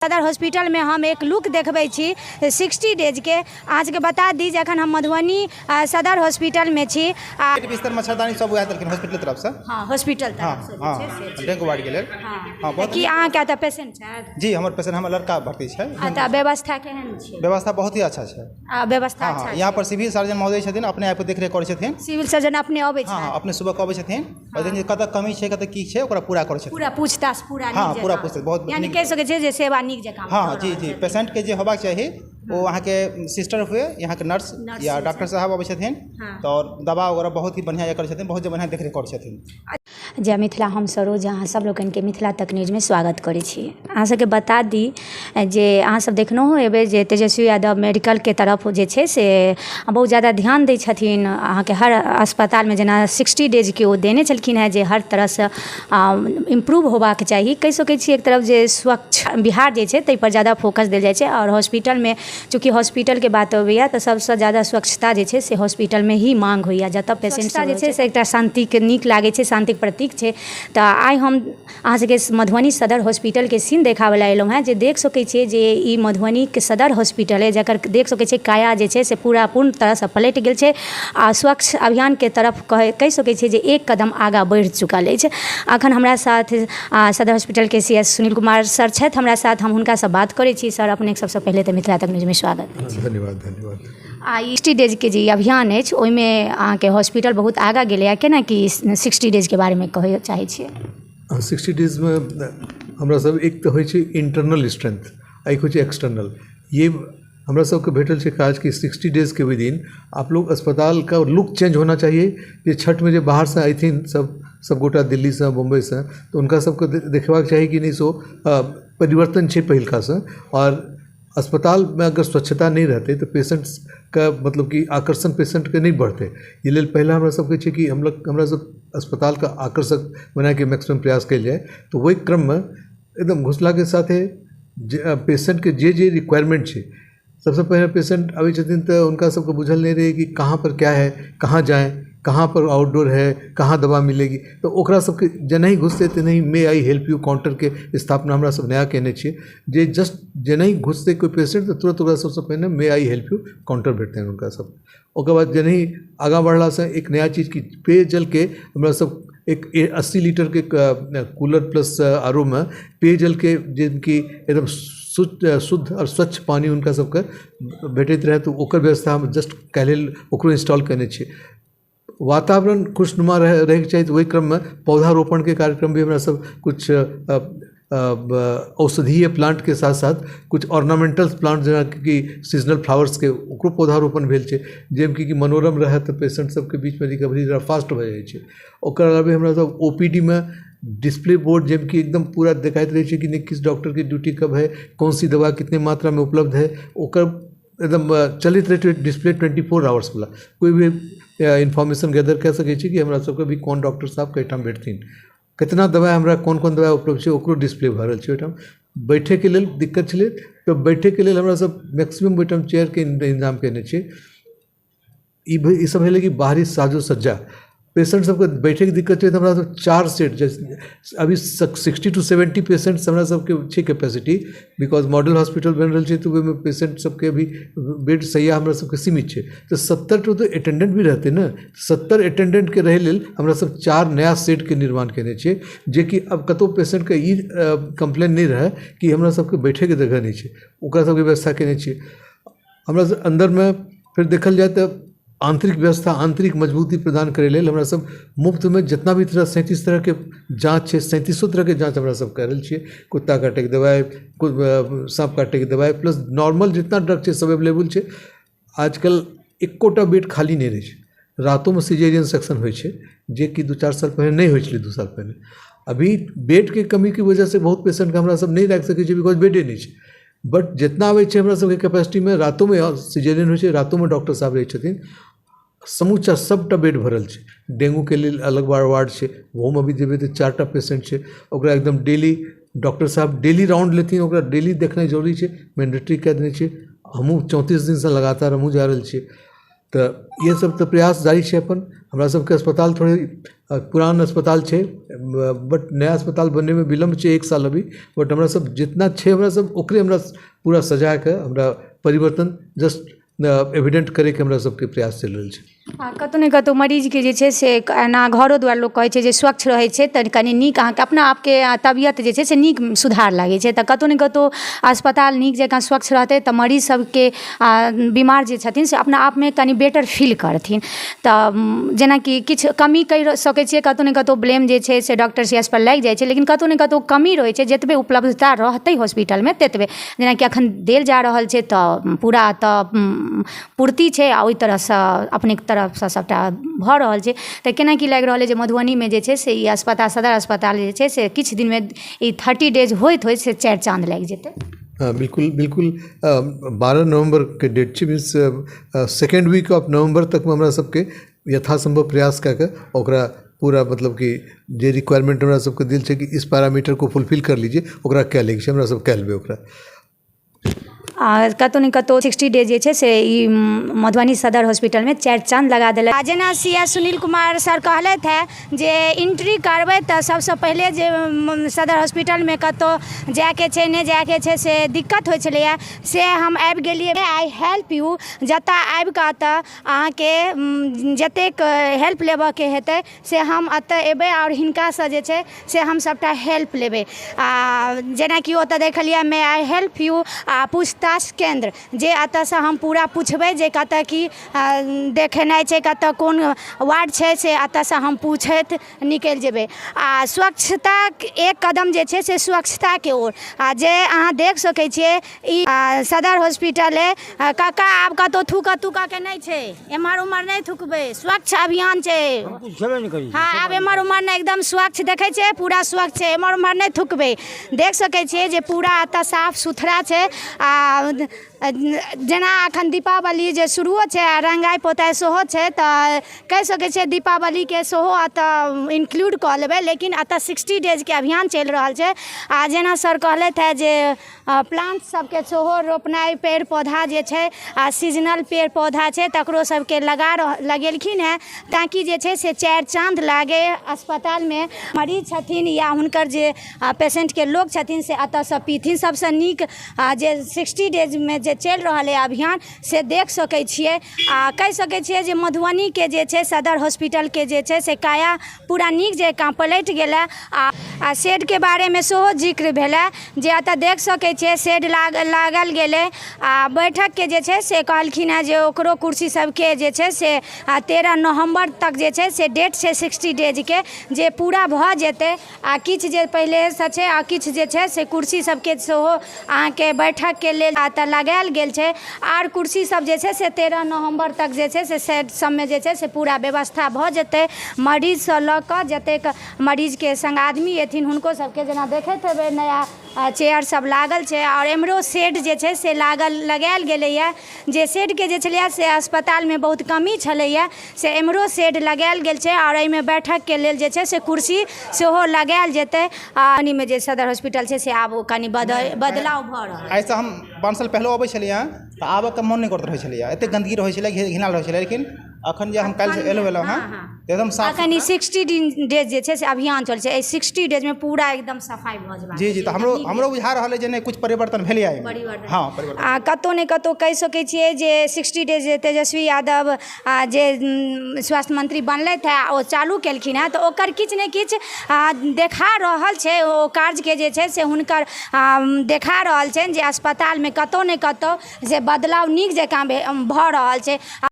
सदर हॉस्पिटलमे हम एक लुक देखबै छी 60 डेजके। अहाँ सबके बता दी जे एखन हम मधुबनी सदर हॉस्पिटलमे छी आ बिस्तर, मच्छरदानी सब वएह देलखिन हॉस्पिटल तरफसँ। हँ, हॉस्पिटल तरफसँ जे छै से छै। डेंगू वार्डके लेल। हँ, बहुत। की अहाँके एतऽ पेशेंट छथि? जी, हमर पेशेंट, हमर लड़का भर्ती छै। आ तऽ व्यवस्था केहन छै? व्यवस्था बहुत ही अच्छा छै। आ व्यवस्था अच्छा छै? यहाँ पर सिविल सर्जन महोदय छथिन, अपने आबिके देखरेख करै छथिन। सिविल सर्जन अपने अबै छथि? हँ, अपने सुबहके अबै छथिन और देखै कतऽ कमी छै, कतऽ की छै, ओकरा पूरा करै छथिन। पूरा पूछताछ पूरा नीक पूरा जकाँ। पूछताछ बहुत यानी नीक। कहि सकै छियै जे सेवा नीक जकाँ हँ भऽ जी रहल जी छै। पेशेंटके जे होबाक चाही, ओ अहाँके सिस्टर हुए, यहाँके नर्स नर्स या जे डॉक्टर छै। साहब अबै छथिन तऽ आओर दवा वगैरह बहुत ही बढ़िआँ करै छथिन, बहुत बढ़िआँ देखरेख करै छथिन। जय मिथिला। हम सरोज अहाँ सब लोकनिके मिथिला तक न्यूजमे स्वागत करै छी। अहाँ सबके बता दी जे अहाँ सब देखनहो हेबै जे तेजस्वी यादव मेडिकलके तरफ जे छै से बहुत ज्यादा ध्यान दै छथिन अहाँके हर अस्पतालमे। जेना 60 डेजके ओ देने छलखिन हेँ जे हर तरहसँ इम्प्रूव होबाक चाही। कहि सकै छियै एक तरफ जे स्वच्छ बिहार जे छै, ताहिपर ज्यादा फोकस देल जाइ छै आओर हॉस्पिटलमे चूँकि हॉस्पिटलके बात अबैए तऽ सबसँ ज्यादा स्वच्छता जे छै से हॉस्पिटलमे ही माँग होइए, जतऽ पेशेंट जे छै से एकटा शान्तिके नीक लागै छै, शान्तिके प्रतीक छै। तऽ आइ हम अहाँ सबके मधुबनी सदर हॉस्पिटलके सीन देखाबऽ लए एलहुँ हेँ, जे देख सकै छियै जे ई मधुबनीके सदर हॉस्पिटल अइ, जकर देख सकै छियै काया जे छै से पूरा पूर्ण तरहसँ पलटि गेल छै आ स्वच्छ अभियानके तरफ कहि सकै छियै जे एक कदम आगाँ बढ़ि चुकल अछि। अखन हमरा साथ सदर हॉस्पिटलके C S Sunil Kumar sir छथि हमरा साथ, हम हुनकासँ बात करै छी। सर, अपनेके सबसँ पहिले तऽ मिथिला तक न्यूजमे स्वागत अछि। धन्यवाद, धन्यवाद। आ ई 60 डेजके जे ई अभियान अछि, ओहिमे अहाँके हॉस्पिटल बहुत आगाँ गेलैए। केना की 60 डेजके बारेमे कहै चाहै छियै? 60 डेजमे हमरा सब एक तऽ होइ छै इंटरनल स्ट्रेंथ आ एक होइ छै एक्सटर्नल। ये हमरा सबके भेटल छै काज कि 60 डेजके विदिन आप लोग अस्पताल का लुक चेंज होना चाहिए, जे छठमे जे बाहरसँ अयथिन सब सबगोटा दिल्लीसँ, बम्बइसँ, तऽ हुनका सबके देखेबाक चाही कि नहि सो परिवर्तन छै पहिलकासँ। आओर अस्पतालमे अगर स्वच्छता नहि रहतै तऽ पेशेंट्सके मतलब कि आकर्षण पेशेंटके नहि बढ़तै। ई लेल पहिला हमरा सबके छै कि हमलोग, हमरा सब अस्पतालके आकर्षक बनाके मैक्सिमम प्रयास कयल जाय। तऽ ओहि क्रममे एकदम घुसलाके साथे जे पेशेंटके जे जे रिक्वायरमेंट छै, सबसँ पहिने पेशेंट अबै छथिन तऽ हुनका सबके बुझल नहि रहै कि कहाँ पर क्या है, कहाँ जाएँ, कहाँ पर आउटडोर है, कहाँ दवा मिलेगी। तऽ ओकरा सबके जेनाहि घुसतै तेनाही "मे I help you" काउंटरके स्थापना हमरा सब नया कयने छियै, जे जस्ट जेनाहि घुसतै कोइ पेशेंट तऽ तुरन्त ओकरा सबसँ पहिने "may I help you" counter भेटतनि हुनका सब। ओकर बाद जेनाहि आगाँ बढ़लासँ एक नया चीज कि पेयजलके हमरा सब एक 80 लीटरके कूलर प्लस आरओमे पेयजलके, जे कि एकदम शुद्ध शुद्ध आओर स्वच्छ पानि हुनका सबके भेटैत रहै, तऽ ओकर व्यवस्था हम जस्ट काल्हि ओकरो इंस्टॉल कयने छियै। वातावरण खुशनुमा रहैके चाही, तऽ ओहि क्रममे पौधारोपणके कार्यक्रम भी हमरा सब किछु औषधीय प्लांटके साथ साथ किछु ऑर्नामेंटल प्लांट, जेनाकि सीजनल फ्लावर्सके ओकरो पौधारोपण भेल छै, जाहिमे कि मनोरम रहै तऽ पेशेंट सबके बीचमे रिकवरी जरा फास्ट भऽ जाइ छै। ओकर अलावे हमरा सब ओपीडीमे डिस्प्ले बोर्ड, जाहिमे कि एकदम पूरा देखाइत रहै छै कि नहि किस डॉक्टरके ड्यूटी कब है, कौन सी दवा कितने मात्रामे उपलब्ध है, ओकर एकदम चलैत रहै छै डिस्प्ले 24 आवर्सवला। कोइ भी इन्फॉर्मेशन गैदर कए सकै छी कि हमरा सबके भी कोन डॉक्टर साहब कइठाम भेटथिन, कितना दवाइ हमरा, कोन कोन दवाइ उपलब्ध छै, ओकरो डिस्प्ले भऽ रहल छै। ओहिठाम बैठैके लेल दिक्कत छलै, तऽ बैठैके लेल हमरा सब मैक्सिमम ओहिठाम चेयरके इन्तजाम कयने छियै। ई सब भेलै कि बाहरी साजो सज्जा। पेशेंट सबके बैठैके दिक्कत छै तऽ हमरा सब चार सेट, अभी 60 टू 70 पेशेंट्स हमरा सबके छै कैपेसिटी, because model hospital बनि रहल छै, तऽ ओहिमे पेशेंट सबके भी बेड सैया हमरा सबके सीमित छै, तऽ 70 टो तऽ अटेंडेंट भी रहतै ने। 70 अटेंडेंटके रहै लेल हमरा सब चार नया सेटके निर्माण कयने छियै, जेकि आब कतहु पेशेंटके ई कम्प्लेन नहि रहै कि हमरा सबके बैठैके जगह नहि छै। ओकरा सबके व्यवस्था कयने छियै हमरा सब। अन्दरमे फेर देखल जाय तऽ आन्तरिक व्यवस्था, आन्तरिक मजबूती प्रदान करै लेल हमरा सब मुफ्तमे जितना भी तरह 37 तरहके जाँच छै, सैंतीसो तरहके जाँच हमरा सब कए रहल छियै। कुत्ता काटैके दवाइ, साँप काटैके दवाइ, प्लस नॉर्मल जितना ड्रग छै, सब एवेलेबल छै। आजकल एकोटा बेड खाली नहि रहै छै। रातोमे सिजेरियन सेक्शन होइ छै, जेकि 2-4 साल पहिने नहि होइ छलै। 2 साल पहिने अभी बेडके कमीके वजहसँ बहुत पेशेंटके हमरा सब नहि राखि सकै छियै, because बेडे नहि छै। बट जितना आबै छै हमरा सबके कैपेसिटीमे, रातोमे सिजेरियन होइ छै, रातोमे डॉक्टर साहब रहै छथिन। समूचा सबटा बेड भरल छै। डेंगूके लेल अलग वार्ड छै, ओहोमे अभी जेबै तऽ चारिटा पेशेंट छै। ओकरा एकदम डेली डॉक्टर साहब डेली राउंड लेथिन, ओकरा डेली देखनाइ जरूरी छै, मैंडेटरी कए देने छियै। हमहूँ 34 दिनसँ लगातार हमहूँ जा रहल छियै। तऽ इएह सब तऽ प्रयास जारी छै अपन हमरा सबके अस्पताल थोड़े पुरान अस्पताल छै, बट नया अस्पताल बनैमे विलम्ब छै 1 साल अभी, बट हमरा सब जितना छै हमरा सब ओकरे हमरा पूरा सजाके हमरा परिवर्तन जस्ट एविडेंट करैके हमरा सबके प्रयास चलि रहल छै। आ कतहु ने कतहु मरीजके जे छै से एना घरो दुआर लोक कहै छै जे स्वच्छ रहै छै तऽ कनि नीक अहाँके अपना आपके तबियत जे छै से नीक सुधार लागै छै। तऽ कतहु ने कतहु अस्पताल नीक जकाँ स्वच्छ रहतै तऽ मरीज सबके बीमार जे छथिन से अपना आपमे कनि बेटर फील करथिन। तऽ जेनाकि किछु कमी कहि सकै छियै, कतहु ने कतहु ब्लेम जे छै से डॉक्टर सी एस पर लागि जाइ छै, लेकिन कतहु ने कतहु कमी रहै छै। जतबे उपलब्धता रहतै हॉस्पिटलमे ततबे, जेनाकि अखन देल जा रहल छै तऽ पूरा तऽ पूर्ति छै आ ओहि तरहसँ अपनेके तरफसँ सभटा भऽ रहल छै। तऽ केना की लागि रहल अइ जे मधुबनीमे जे छै से ई अस्पताल सदर अस्पताल जे छै से किछु दिनमे ई 30 डेज होइत होइत से 4 चाँद लागि जेतै? हँ, बिल्कुल बिल्कुल। 12 नवम्बरके डेट छै, means second week of November तकमे हमरा सबके यथासम्भव प्रयास कए कऽ ओकरा पूरा, मतलब कि जे रिक्वायरमेन्ट हमरा सबके देल छै कि इस पैरामीटर को फुलफिल कर लीजिए, ओकरा कए लैके छै, हमरा सब कए लेबै ओकरा। आ कतहु ने कतहु 60 डेज जे छै से ई मधुबनी सदर हॉस्पिटलमे 4 चाँद लगा देलक। आ जेना C S Sunil Kumar sir कहलथि हे जे एंट्री करबै तऽ सबसँ पहिले जे सदर हॉस्पिटलमे कतहु जायके छै, नहि जायके छै, से दिक्कत होइ छलैए, से हम आबि गेलियै I help U, जतऽ आबि कऽ एतऽ अहाँके जतेक हेल्प लेबऽके हेतै से हम एतऽ एबै आओर हिनकासँ जे छै से हम सभटा हेल्प लेबै। आ जेनाकि ओतऽ देखलियै मे I help U आ पूछताछ केन्द्र, जे एतऽसँ हम पूरा पुछबै जे कतऽ की देखेनाइ छै, कतऽ कोन वार्ड छै, से एतऽसँ हम पूछैत निकलि जेबै। आ स्वच्छता एक कदम जे छै से स्वच्छताके ओर, आ जे अहाँ देख सकै छियै ई सदर हॉस्पिटल अइ। काका, आब कतहु थूकऽ तूकऽके नहि छै, एम्हर उम्हर नहि थुकबै, स्वच्छ अभियान छै। हँ, आब एम्हर उम्हर नहि, एकदम स्वच्छ देखै छियै, पूरा स्वच्छ छै, एम्हर उम्हर नहि थुकबै। देख सकै छियै जे पूरा एतऽ साफ सुथरा छै। आ जेना अखन दीपावली जे शुरुओ छै आ रङ्गाइ पोताइ सेहो छै, तऽ कहि सकै छियै दीपावलीके सेहो एतऽ इन्क्लूड कऽ लेबै, लेकिन एतऽ 60 डेजके अभियान चलि रहल छै। आ जेना सर कहलथि हेँ जे प्लांट सबके सेहो रोपनाइ, पेड़ पौधा जे छै आ सीजनल पेड़ पौधा छै, तकरो सबके लगा लगेलखिन हेँ, ताकि जे छै से 4 चाँद लागे अस्पतालमे। मरीज छथिन या हुनकर जे पेशेंटके लोक छथिन से एतऽसँ पीथिन। सबसँ नीक जे 60 डेजमे जे चलि रहल अइ अभियान से देख सकै छियै। आ कहि सकै छियै जे मधुबनीके जे छै सदर हॉस्पिटलके जे छै से काया पूरा नीक जकाँ पलटि गेलै। आ शेडके बारेमे सेहो जिक्र भेलै जे एतऽ देख सकै छियै शेड लागल गेलै। आ बैठकके जे छै से कहलखिन हेँ जे ओकरो कुर्सी सबके जे छै से 13 नवम्बर तक जे छै से डेट छै 60 डेजके जे पूरा भऽ जेतै। आ किछु जे पहिलेसँ छै आ किछु जे छै से कुर्सी सबके सेहो अहाँके बैठकके लेल एतऽ लगायल गेल छै। आर कुर्सी सब जे छै से 13 नवम्बर तक जे छै से शेड सबमे जे छै से पूरा व्यवस्था भऽ जेतै। मरीजसँ लऽ कऽ जतेक मरीजके सङ्ग आदमी एथिन हुनको सबके, जेना देखैत हेबै, नया चेयर सब लागल छै। आओर एम्हरो शेड जे छै से लगायल गेलैए, जे शेडके जे छलैए से अस्पतालमे बहुत कमी छलैए, से एम्हरो शेड लगायल गेल छै। आओर एहिमे बैठकके लेल जे छै से कुर्सी सेहो लगायल जेतै। आ मे जे सदर हॉस्पिटल छै से आब कनि बदलाव भऽ रहल। एहिसँ हम 5 साल पहिलो अबै छलियै हँ तऽ आबऽके मन नहि करैत रहै छलैए, एतेक गन्दगी रहै छलै, घिनायल रहै छलै, लेकिन अखन जे हम काल्हि एलहुँ हँ एकदम साफ। अखन ई 60 डेज जे छै से अभियान चलै छै, एहि 60 डेजमे पूरा एकदम सफाइ भऽ जेबाक। जी, तऽ हमरो बुझा रहल अइ जे नहि, किछु परिवर्तन भेलैए एहिमे। हँ, परिवर्तन। आ कतहु ने कतहु कहि सकै छियै जे 60 डेज तेजस्वी यादव जे स्वास्थ्य मंत्री बनलथि हेँ, ओ चालू केलखिन हेँ, तऽ ओकर किछु ने किछु देखा रहल छै। ओ कार्यके जे छै से हुनकर देखा रहल छनि जे अस्पतालमे कतहु ने कतहु जे बदलाव नीक जकाँ भऽ रहल छै।